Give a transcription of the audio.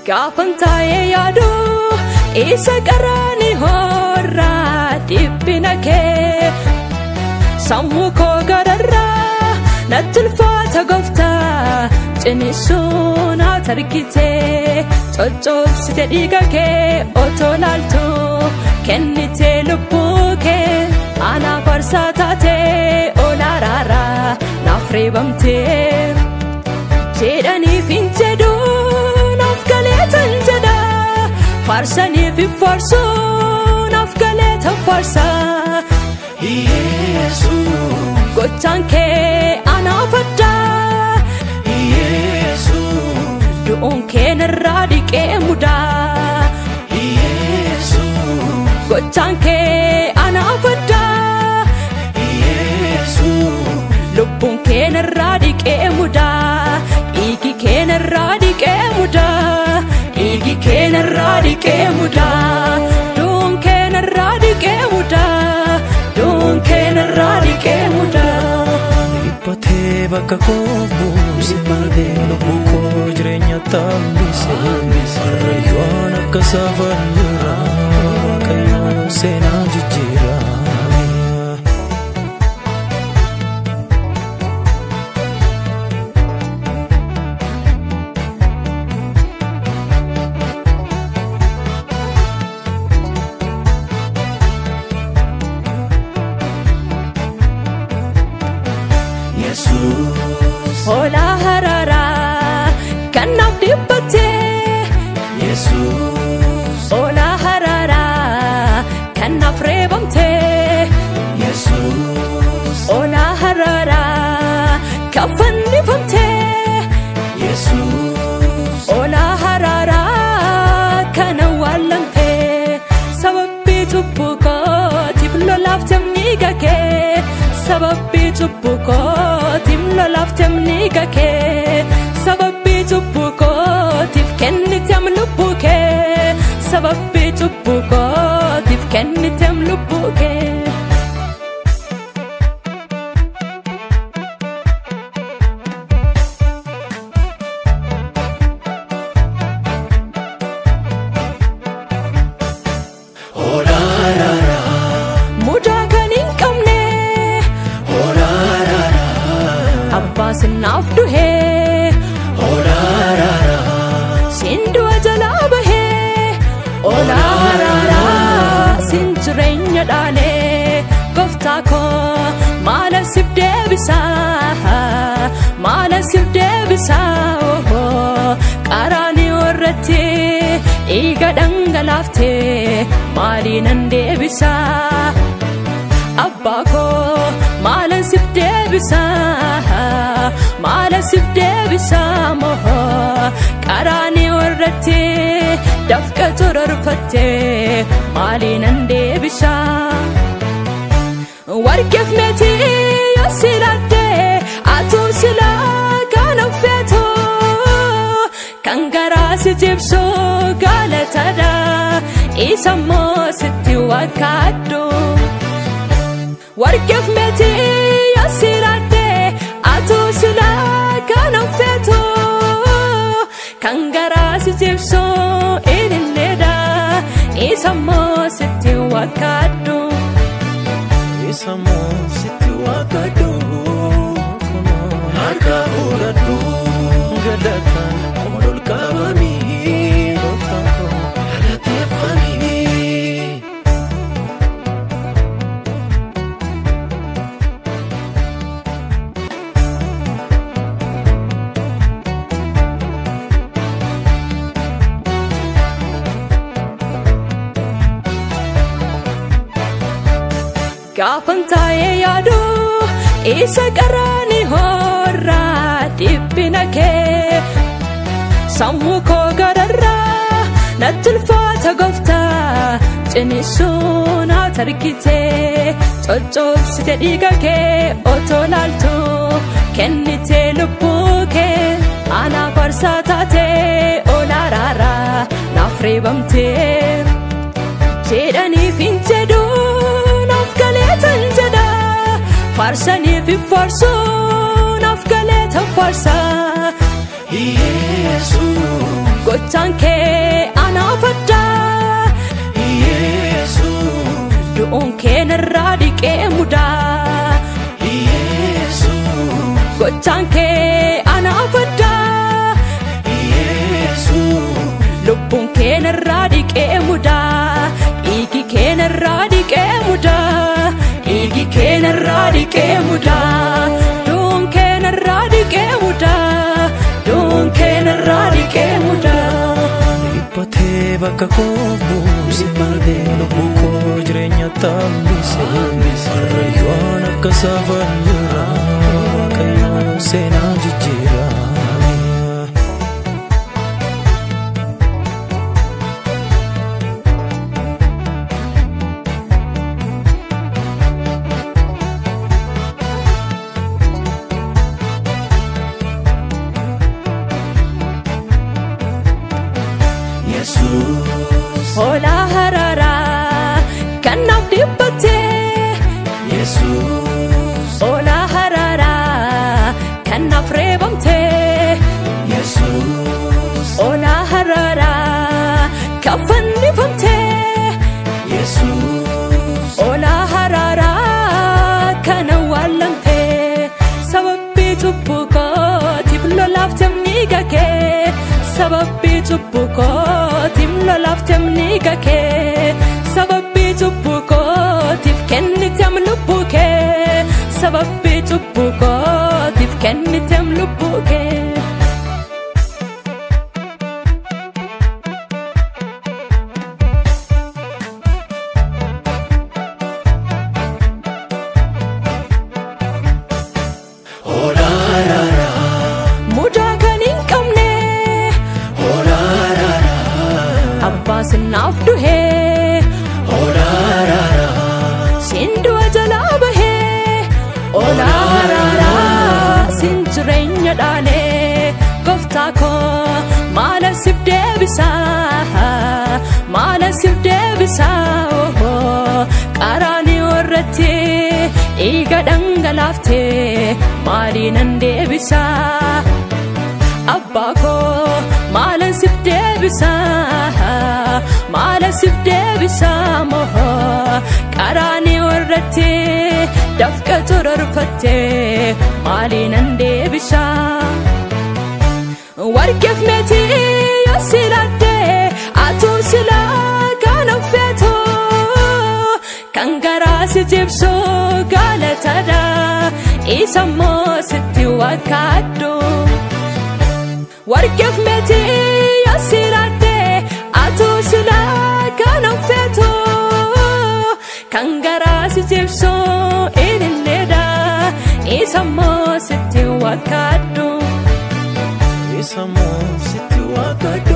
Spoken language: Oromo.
Gaafan taa'ee yaadu isa qaraani horraa dhiphina kee sammuu koo gararraa natti ulfaata gooftaa ciniinsuu naaf argitee coccobsite dhiiga kee otoo laaltu kennitee lubbuu kee anaaf aarsaa taatee ol araaraa naaf reebamtee jedhaniif hin jedhu naaf galeetan jedha faarsaniif hin faarsu naaf galeetan faarsa. Yesuus Gochaan kee anaaf addaa Yesuus du'uun kee narraa dhiqee mudaa Yesuus gochaan kee anaaf addaa Yesuus lubbuun kee narraa dhiqee mudaa dhiigi kee narraa dhiqee mudaa dhiigi kee narraa dhiqee mudaa du'uun kee narraa dhiqee mudaa du'uun kee narraa dhiqee mudaa. Dhiphatee bakka koo buuse lubbuu koo jireenya tambise Harrayyoon akka safan jira Waaqayyoon seenaa jijjiira. Yesuus Hoolaa haraaraa kan naaf dhiphatee Yesuus hoolaa haraaraa kan naaf reebamtee Yesuus hoolaa haraaraa kan fannifamtee Yesuus hoolaa haraaraa kan awwaalamtee sababii cubbuu kootiif lolaafteem dhiiga kee sababii cubbuu kootiif lolaafteem dhiiga kee sababii cubbuu kootiif kenniteem lubbuu kee sababii cubbuu kootiif kenniteem lubbuu kee. Mudaa kan hin qabne abbaa sinaaf duhee siin du'a jalaa bahee hoolaa haraaraa siin jireenya dhaalee gooftaa koo maalan siif deebisaa maalan siif deebisaa ohoo qaraanii irratti dhiiga dhangalaaftee maaliinan deebisaa. Abbaa koo maalan siif deebisaa maalan siif deebisaa moo qaraanii irratti dafqa tororfattee maaliinan deebisaa. Warqeef meetii yoo silattee atuu silaa kan uffeetu kan garaa si jibsu galatadha isa immoo sitti wakkaadhu. Warqeef meetii yoo silattee atuu silaa kan uffeetu kan garaa si jibsu ililleedha isa immoo sitti wakkaadhu. Isa moo sitti waaqadhu harka fuudhadhu galataan ol ol qabamii galateeffamii. Gaafan taa'ee yaadu isa qaraani horraa dhiphina kee sammuu koo gararraa natti ulfaata gooftaa ciniinsuu naaf argitee coccobsite dhiiga kee otoo laaltu kennitee lubbuu kee anaaf aarsaa taatee ol araaraa naaf reebamtee jedhaniif hin jedhu naaf galeetan jedha faarsaniif hin faarsu naaf galeetan faarsa. Yesuus. Gochaan kee anaaf addaa Yesuus Du'uun kee narraa dhiqee mudaa Yesuus Gochaan kee anaaf addaa Yesuus Lubbuun kee narraa dhiqee mudaa Dhiigi kee narraa dhiqee mudaa Dhiigi kee narraa dhiqee mudaa Du'uun kee narraa dhiqee mudaa Du'uun kee narraa dhiqee mudaa Dhiphatee bakka koo buuse lubbuu koo jireenya tambise Harrayyoon akka safan jira Waaqayyoon seenaa jijjiira. Yesuus Hoolaa haraaraa kan naaf dhiphatee Yesuus Hoolaa haraaraa kan naaf reebamtee Yesuus Hoolaa haraaraa kan fannifamtee Yesuus Hoolaa haraaraa kan awwaalamtee Sababii cubbuu kootiif lolaafteem ni gakee Sababii cubbuu kootiif lolaafteem ni gakee Sababii cubbuu kootiif kenniteem lubbuu kee Sababii cubbuu kootiif kenniteem lubbuu kee. Mudaa kan hin qabne abbaa sinaaf duhee siin du'a jalaa bahee hoolaa haraaraa siin jireenya dhaalee gooftaa koo maalan siif deebisaa maalan siif deebisaa qaraanii warratti dhiiga dhangalaaftee maaliinan deebisaa. Abbaa koo maalan siif deebisaa maalan siif deebisaa moo qaraanii warratti dafqa tororfattee maaliinan deebisaa. Warqeef meetii yoo silattee atuu silaa kan affeetu kan garaa si jibsu galatadha isa immoo sitti wakkaadhu. Warqeef meetii yoo silattee atuu silaa kan affeetu kan garaa si jibsu ililleedha isa immoo sitti wakkaadhu. Isa moo sitti waaqadhu.